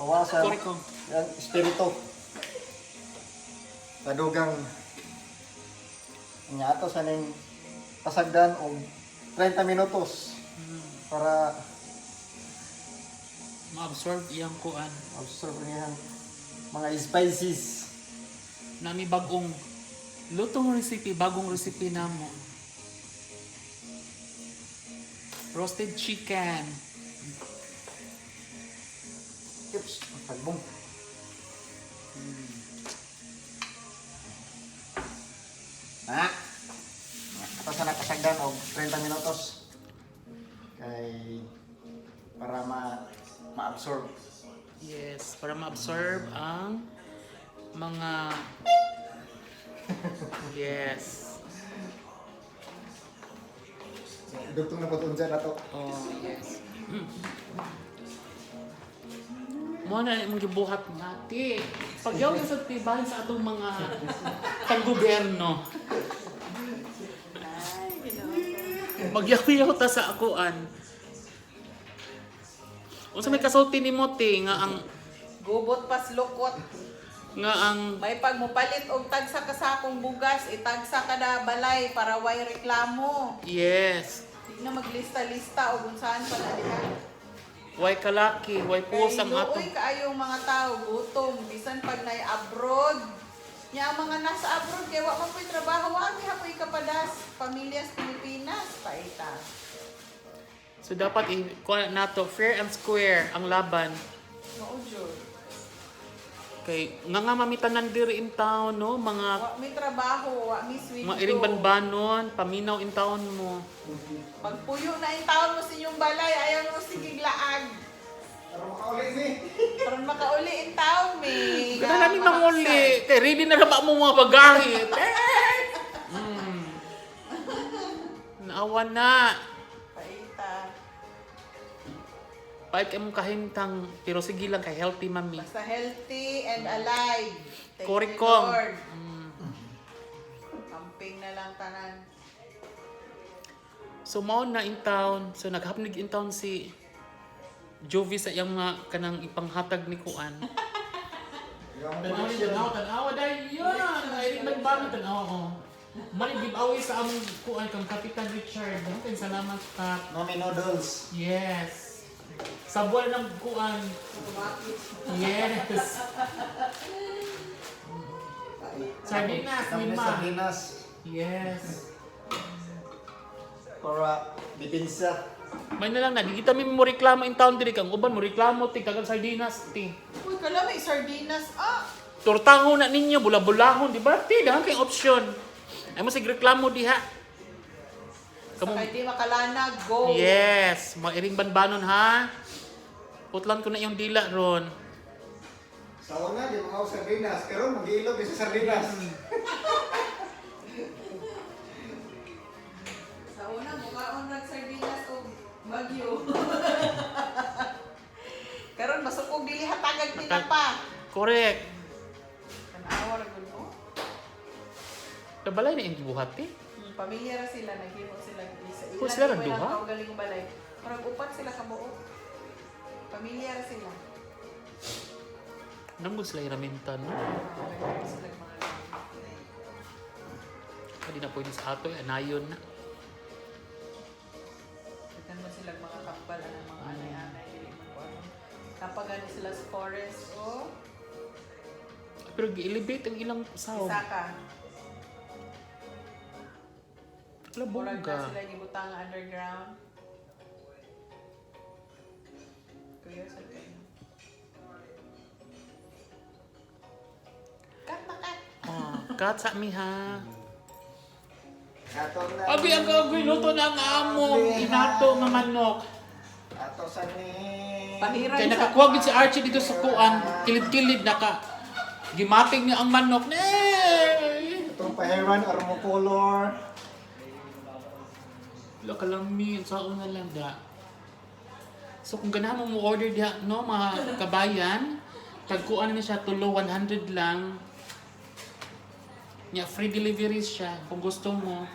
Mawa sa Sorry ko. Yan, espiritu. Kadugang nya ato sa ning pasagdan og 30 minutos para Ma-absorb iyang kuan. absorb niya ang mga spices. Nami bagong lutong recipe, bagong recipe namo. Roasted chicken. Oops, pagbong. Na. Ato sa nakasagdan og 30 minutos kay para ma ma-absorb. Yes, para ma-absorb ang mga. Yes. Dugtong na po unsa na to. Oh, yes. Mo na imong gibuhat nati. Pagyaw sa tibahin sa atong mga panggobyerno. Ay, Ginoo. Magyaw-yaw ta sa akuan. Unsa may kasulti nimo, te, nga ang Gubot pas lukot. Nga ang May pagmupalit og tagsa ka sakong bugas, itagsa kada balay para way reklamo. Yes. Di na maglista-lista og unsaan pa na diha. Way kalaki, way Kay pusa ang ato. luoy kaayong mga tao gutom bisan pag nay abroad. Nya ang mga nasa abroad kay wa man po'y trabaho, wa gihapoy kapadas pamilya sa Pilipinas paita. So dapat i kuha nato fair and square ang laban. Mao jud. Kay nga mamitanan diri in town, no, mga Wa mi trabaho, wa mi sweldo. mga iring banbanon, paminaw in town mo. Pagpuyo na in taon mo sa inyong balay, ayaw mo sige laag. Pero makauli ni. Karon makauli in taon mi. Gana namin manguli. Kay ready na ba mo mga bagahe? Naawa na. Paita. Pahit kay mong kahintang, pero sige lang kay healthy mami. Basta healthy and alive. Thank you, Korikong. Lord. Amping na lang tanan. So mao na in town. So naghapnig in town si Jovi sa iyang mga kanang ipanghatag ni Kuan. Yung Tanawa ni tanawa, tanawa dahil yun. Ay, nagbago tanawa ko. Mali giveaway sa among kuan kang Kapitan Richard. Daghang salamat, Kap. Mami noodles. Yes. Sa buwan ng kuan. Yes. Sardinas, Kami lima. sardinas Yes. para bibinsa. May na lang na, di kita may mo reklamo in town diri kang uban mo reklamo ti kagang sardinas ti. Uy, kala may sardinas. Ah! Tortahon na ninyo, bula-bulahon, di ba? Ti, dahang kay option. Ay mo sig reklamo diha. Sa Kamo. kay di makalanag, go! Yes, mairing banbanon ha. Putlan ko na yung dila ron. Sa una, di mga sardinas. Pero mag-iilog sa sardinas. Sa una, mukhaon rag sardinas o bagyo. Karon masukog dili hatagag tinapa. Correct. Tanawa ra gud mo. Kabalay na yung gibuhat eh. Pamilya ra sila, naghimo sila sa Kung sila ilang ra duha? kaugalingong balay. Murag upat sila kabuok. Pamilya ra sila. Nanggod sila iramintan, no? Naghimo sila mga Hindi na pwede sa ato, eh. Anayon na. Daghan man sila mga kambal anang mga anay-anay dili man ko ano. Napagani sila sa forest o Pero gi-elevate ang ilang saw. Isaka. Wala Murag bongga. na sila gibutang underground. Kuya sa kayo. Cut na cut. Ah, cut sa mi ha. Ato na. Agoy, agoy, agoy, luto na ang among inato nga manok. Ato sa ni. Pahiran Kaya sa nakakuha gid si Archie dito sa kuan, kilid-kilid naka gimating niya ang manok. Nee! Itong pahiran or mo color. Wala ka lang mi, sa una lang da. So kung ganahan mo mo order diha no mga kabayan, tagkuan na siya tulo 100 lang. Nya free delivery siya kung gusto mo.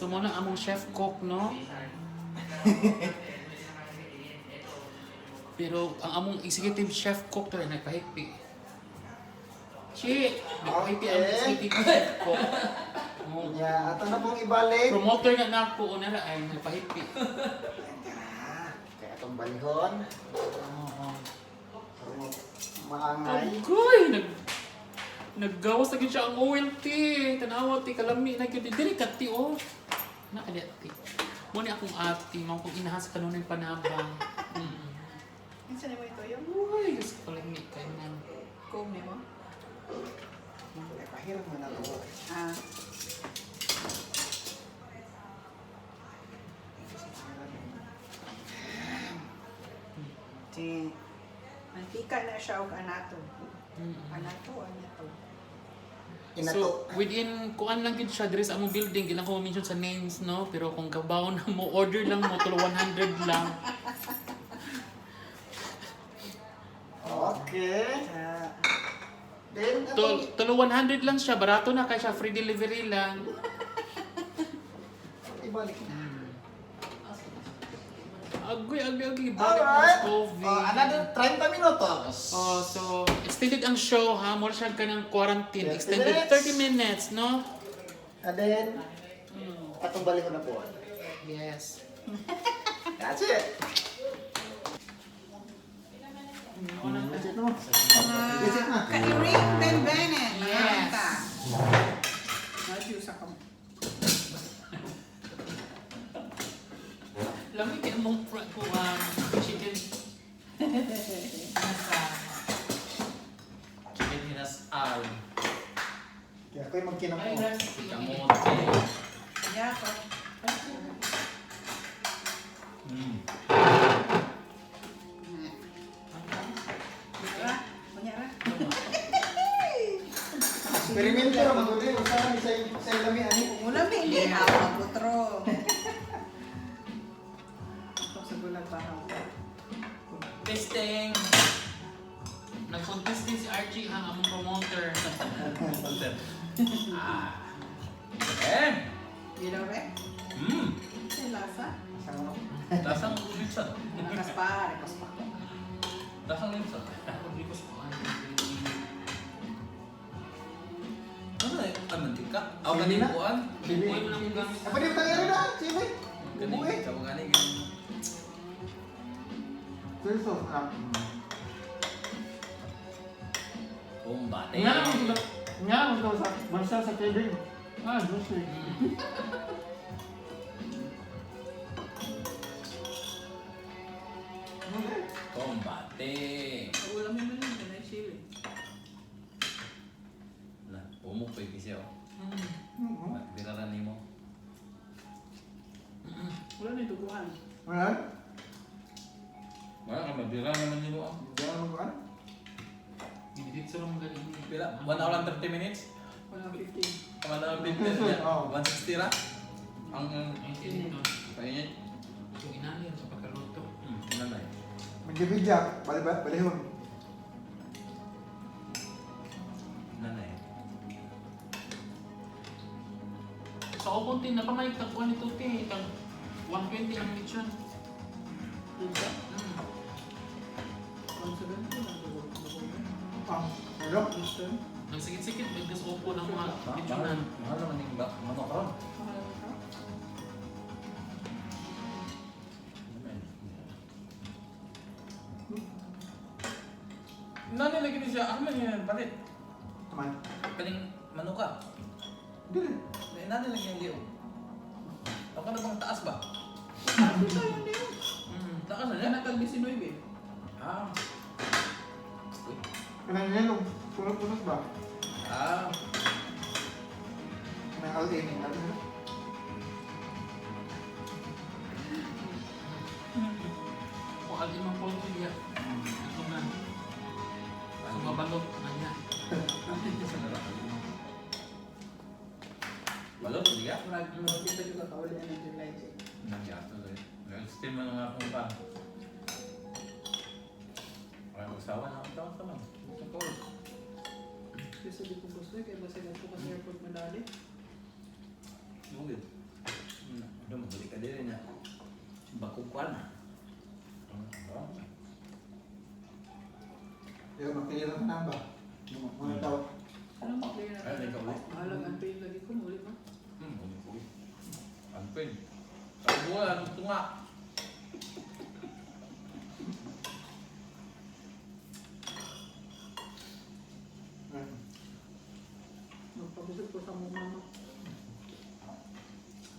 So mao na among chef cook, no? Pero ang among executive chef cook to ay nagpahipi. Chi, nagpahipi ang executive chef cook. Oh. Yeah, ato na pong ibalik. Promoter na nako una ra ay nagpahipi. Ah, kaya atong balihon. Oo. Maangay. Agoy, naggawas na gyud siya ang oil ti. Tanawa ti kalami na gyud diri ka ti oh. Na kani ti. Mo ni akong ate, mao kong inahan sa kanunay panabang. Kinsa nimo ito yung Uy, gusto ko kalami kay nan. comb nimo? Ay, pahiram mo na to. Ah. Ti. Mantika na siya og anato. Anato, anato. Inato. So, within, kuan lang gid siya diri sa among building, gilang ko mention sa names, no? Pero kung kabaw na mo, order lang mo, tulo 100 lang. Okay. Ah. Then, atong Tulo 100 lang siya, barato na kay siya, free delivery lang. ibalik na. Agoy, agoy, agoy, balik mo Alright. sa coffee. Oh, another 30 minutos. Oh, so, extended ang show ha, more siya ka ng quarantine. 30 Extended minutes. 30 minutes, no? And then, atong balihon na po. Yes. That's it. That's it, no? That's it na. Ka-Irene Benbene. Yes. Nag-use ako. Lami kay mong chicken. Nasa. Chicken hinasal. Kaya ako'y magkinang Ay, mo. recipe. Kamote. Kanya ko. Ra, kunya ra. Experimento ra man gud eh. Usa man sa lami ani. Wala may hindi ako butro. Itong sa gulag bahaw. Testing! Nag-contest din si Archie ha, among promoter. Ah. Eh! Di daw re? Sa lasa? Sa ano? Lasang litson. Nakaspa, rekos pa. Lasang litson. Hindi ko sa Ano na yun? Ay, mantika? Ako ganing kuan. Chili. Uy, mo lang yung gamit. Ay, pwede mo tangyarin na. Chili. Ganing, Buhi. sa ganing. Soy sauce. Ah. Bombate. Nga naman sila. Nga naman sila sa bansa sa Kevin. Ah, juicy. Bombate. Ulam mo lang, ganun chili. Na, pumok pa yung siya. Biraran nimo. Wala na duguan. Wala? Wala ka, mabira naman nimo. ah. Hindi naman ko ano. Dito sa lang galing. Pila? 1 hour and 30 minutes? Wala 15. 1 hour 15 minutes. Oo. 160 ra. Ang Ay, dito. painit. Itong inani sa pagkaluto. Nanay. Magbibidya. Bali ba? Balihon. Nanay. Sa Obonte, napamay tagkuhan nito, te. Tag 120 ang lechon. Dito. Mm. Ang sa ganito lang dugo. Ah, ano? Nagsikit-sikit, bigkas opo ng mga lechonan. Mahal naman yung manok ron. Nanay lagi ni siya. Ano man yun palit? Tuman. Kaning manuka. Dili. Nanay lagi yung liyo. Ako na bang taas ba? Taas na niya? Nagkag 19. Ah. Uy. Kanang nilong. Punot-punot ba? Ah. May alin. Alin. O alin mang poultry niya. Ito na. So, mabalot na niya. Balot, hindi ka? Murag murag kita juga kauli ang July. Nagyato eh. Still man nga akong pa. Parang usawa na akong tawag naman. Gusto ko. Kasi di ko gusto kay basta ko sa airport madali. Mugid. Yung mabalik ka din na. Bakukwan. Hmm. Pero makilala ka na ba? Mga tao. Ano mo clear na? Ay, ikaw ulit. Bahalag, antuin lagi ko, muli ba? Ulit ko. Anpin. Sabi mo, ano ito nga? Magpabusog ko sa mong mama.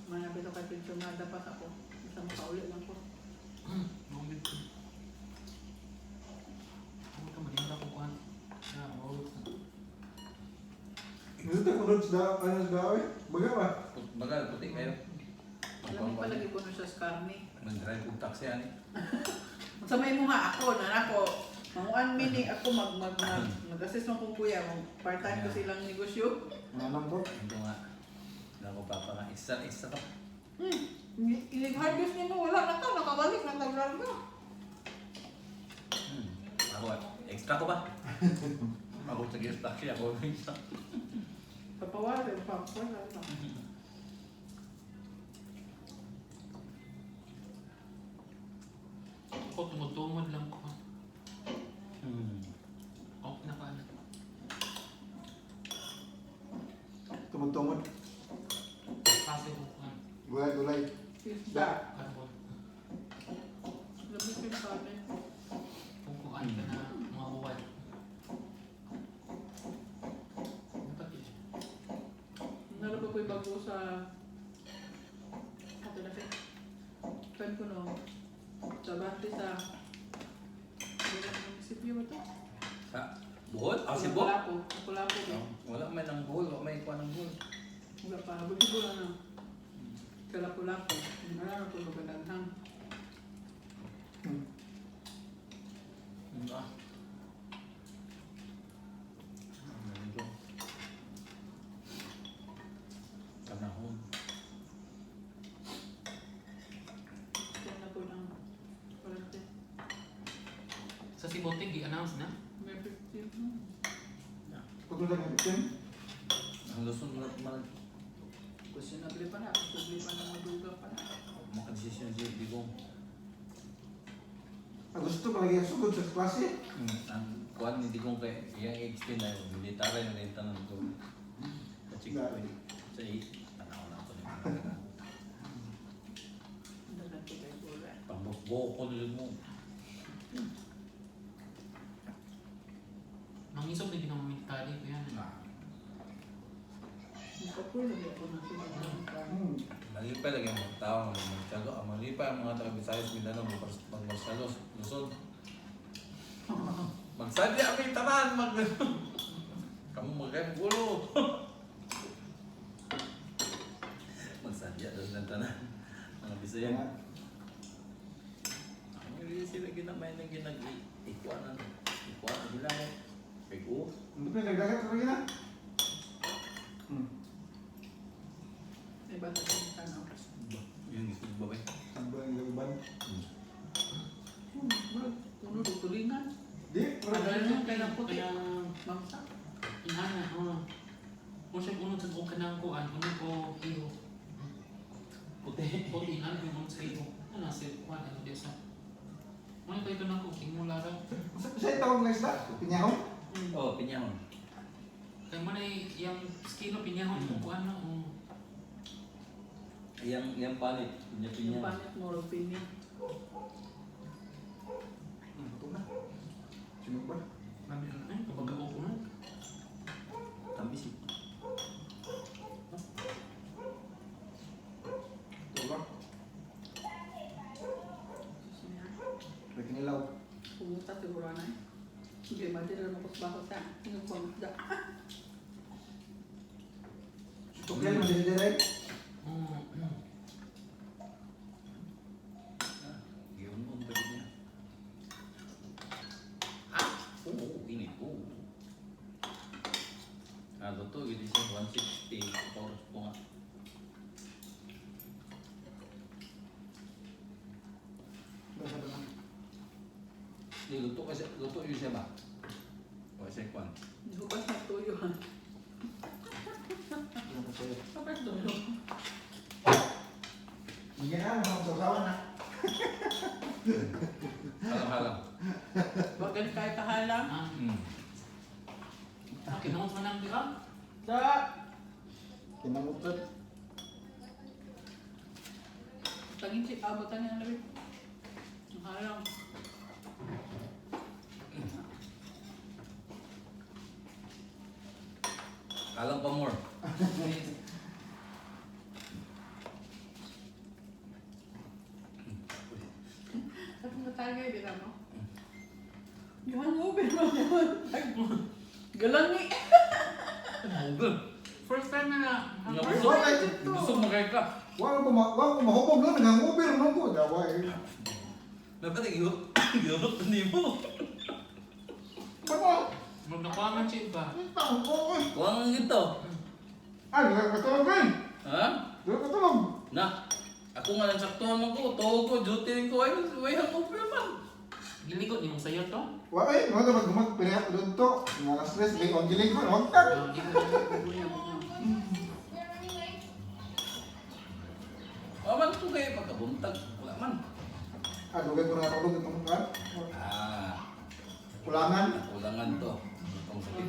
Manapit ako kay pensionada pa sa ako. Basta makauli lang ko. Mawag ko. Huwag ka malinda ko kuhan. Na, mawag. Gusto ko rin sa ano sa daw eh. Baga ba? Bagal, puti kayo. Alam mo palagi ko na siya sa karne. Mag-drive kong taxi, ani. Sa may mga ako, na ako, manguan meaning ako mag mag mag mag-assist mo kong kuya, mag part time ko silang negosyo. Nanang po. Ito nga. Wala ko papa nga. Isa, isa ka. Inig-harvest nimo wala na ka, nakabalik na taglarga. Ako, extra ko ba? Ako sa gas taxi, ako isa. Papawarin, papawarin pa. Ako, tumutungod lang ko. Off na ka na. Tumod-tumod. Kasi ko kuhan. Gulay-gulay. Isda. Carbon. Labi ko yung karne. Kung kuhan ka na mga buwan. Dapat yun. Nalabag ko yung bago sa... Ato na siya. Kan ko no. Sa bante sa... Wala ng munisipyo ba ito? Sa Bohol? Ah, Cebu? Lapu-Lapu. Lapu-Lapu. Oh, wala may nang Bohol, wala may kuha ng Bohol. Wala pa. Buti ko na. Sa Lapu-Lapu. Wala na po magandang. Ah. Ganito. Panahon. Kaya na po ng... Parante. Sa Sibote, gi-announce na. May 50. Pagod lang yung team. Ang Luzon na man Questionable pa na. Posible pa na maduga pa na. makadesisyon si Digong. Ah, gusto palagi ang sugod sa klase. Ang kuan ni Digong kay iyang extend na yung military na rin tanan ko. Sa checkpoint. Sa tanaw na ako ni. Ang dagan ko tayo gula. Pambukbok ko nila mo. Mangisog na ginawang military ko yan. Nagkapoy lagi ako ng sila. Malipay lagi ang mga tao nga magmarsalo. Ang malipay ang mga taga Visayas, Mindanao, magmarsalo, Luzon. Magsadya kami tanan mag Kamu magkayang gulo. Magsadya daw silang tanan. Mga Bisaya. Ang hindi sila ginamay ng ginag ikuanan. Ikuanan sila mo. Kay ko. Hindi pa nagdagat ka na. May bata sa tanaw. Yung isip ba ba? Ang ba yung laban? Murag, puno do tulingan. Di, Ano wala. yun? Kaya puti. Kaya, Mangsa. inana, oh. Kung siya unod sa buka ng kuan, unod ko iho. Puti. Puti, inana ko unod sa iho. Ano, sa kuan, ano, di sa. Muna pa ito na ko, tingmo lara. Sa tawag na isda? Pinyahong? Oh, pinyahon. Kaya mo na yung skin no, pinyahon mo, kuan na, oh. Yang yang palit, pinya pinya. Yung panit mo, murag pini. Ito na. Sino ba? Mami, ano, ay, kabaga ko na. Tambis eh. Ito ba? Sus niya. May kinilaw. Pumunta siguro na eh. Hindi, madira mo kusbako sa. Yung pamda. Tuklan mo dire. Oh, Giyon mo pa din niya. Ah! Oo, init. Oo. Ah, luto, yun siya 160 oras po nga. Basta na. Di, luto kasi, luto yun siya ba? O, siya kwan. Hubas na tuyo ha. Ano ko sa'yo? Hubas tuyo. Magyan na, mga na. Halang-halang. Wag ganun kahit kahalang. Ah, Kinahon sa nang di ba? Da! Kinangutot. Tangin si abot ang labi. Ang halang. Halang pa more. Sabi mo tagay, di ba mo? Gahangover mo yun. Galang ni. First time na na. Busog. Busog mo kayo ka. Wa ko ma wa ko mahubog no nangangubir no ko dawa eh. Dapat gihurot ni mo. Bako. Magnakuha man siya iba. Tang ko. Kuha nga gito. Ay, wala ka tulog eh. Ha? Wala ka tulog. Na. Ako nga lang saktuhan mo ko. Tuo ko, duty rin ko. Ay, way hangover man. Giligot ni mong sayo to. Wa eh, mo mag mag pinayak doon to. Nga alas stress lay on giling ko, wag ta. Wa man ko kayo pagkabuntag. Wala man. Ah, dugay ko na tulog itong kan. Ah, Kulangan. kulangan to. Itong sakit.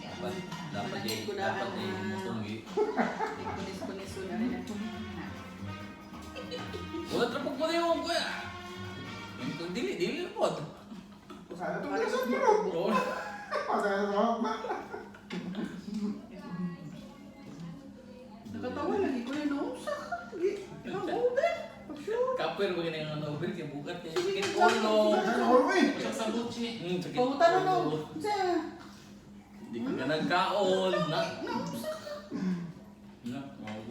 Dapat, dapat eh, dapat eh, mutong eh. Kunis-kunis na rin ako. Wala trapog mo na yung kuya. Yung dili, dili po. Sana to sa tulog. Oo. Pagka na. Nakatawa lagi ko yun. No? Sa Hangover. Sure. Kapoy ba ganyan ang over kay bukat kay sakit ulo. Ano eh? Siya sa Gucci. Sakit Pangutan na no. ulo. Sa. Hindi ka ganang kaon. Na. Na, wow.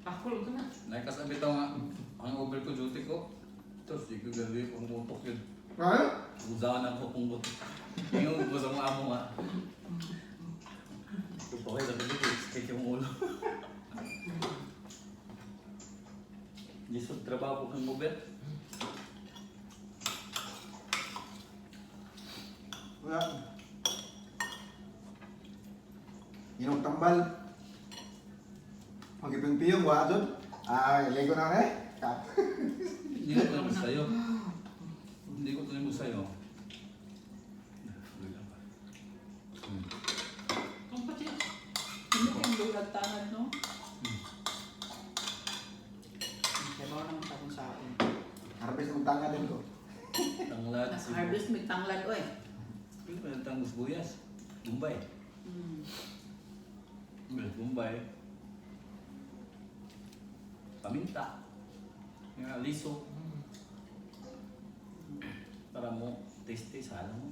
Ako ko na. Nakasabi to nga, ang over ko duty ko. Tapos di ko gabi kung utok yun. Ha? Uzahan ako kung utok. Ngayon ko sa mga amo nga. Okay, sabi ko, sakit yung ulo. Lisod trabaho ko kang over. Wala. Inog tambal. Magiping-piyong, wa doon. Ah, ligo na eh. Kap. Hindi ko alam sa'yo. Hindi ko alam sa'yo. Kung pati. Hindi ko yung lulag tangan, no? Kaya baka naman sa akong saon. Harvest ng tanga din ko. Tanglad. Harvest may tanglad oy. Hindi pa ng tangos buyas. Bombay. Bombay. Paminta. Nga, liso. Para mo, taste taste, halo mo.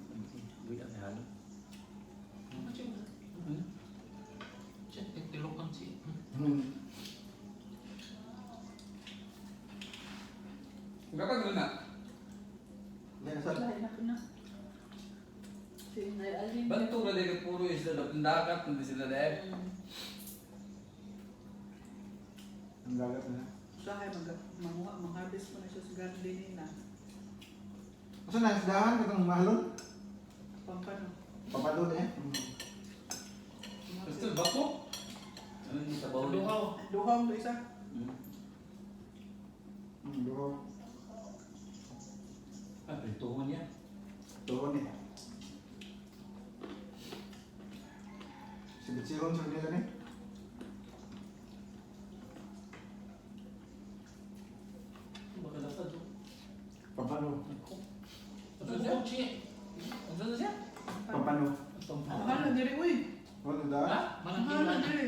Buyas, halo. Pati. Siya, tilokan siya. Kapag na. Yan sa Lain ako na. Si Nay Alin. Banto na dito puro isla dapat dagat, hindi sila dahil. Ang dagat na. Usahay mag manguha, mag-harvest mo na siya sa garden nila. Asa na isdahan itong mahalon? Pampano. Papadon eh. Gusto bako? Ano yung sabaw niya? Luhaw. Duhaw to isa. Duho. Ah, prituhon niya. Duho ni. Sibit-sihon sa nila ni. Baka dapat doon. Pampano. Ano siya? Gucci. Ano siya? Pampano. Mahal na diri uy. Ano da? Ha? Malang Mahal na kiluan. diri.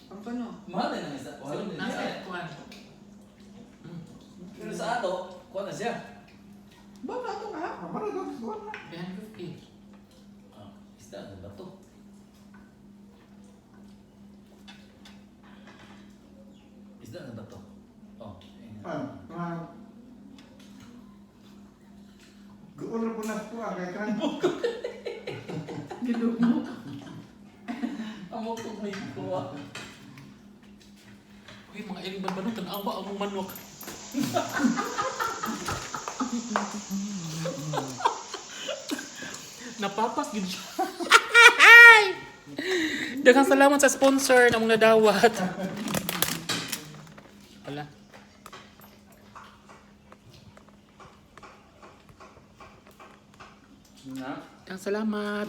Pampano. Mahal na yung isa. Mahal na Nasa siya. kuan. Pero sa ato, kuha na siya. Ba ba ito nga? Pampano do. Duho na. 350. Ah, isda na ba to? Isda na ba to? Oh. ayan. Ah, mga Guol na po na po ang kay kan. Gilugmok. Amo ko may kuha. Uy, mga iling banbanong, tanawa ang manok. Napapas gid siya. Daghang salamat sa sponsor na mong nadawat. Wala. Na. Daghang salamat.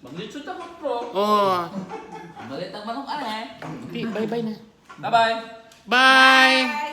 Maglitsod ako, bro. Oh, Malit ang manok, eh. di, bye-bye na. Bye-bye. Bye! Bye.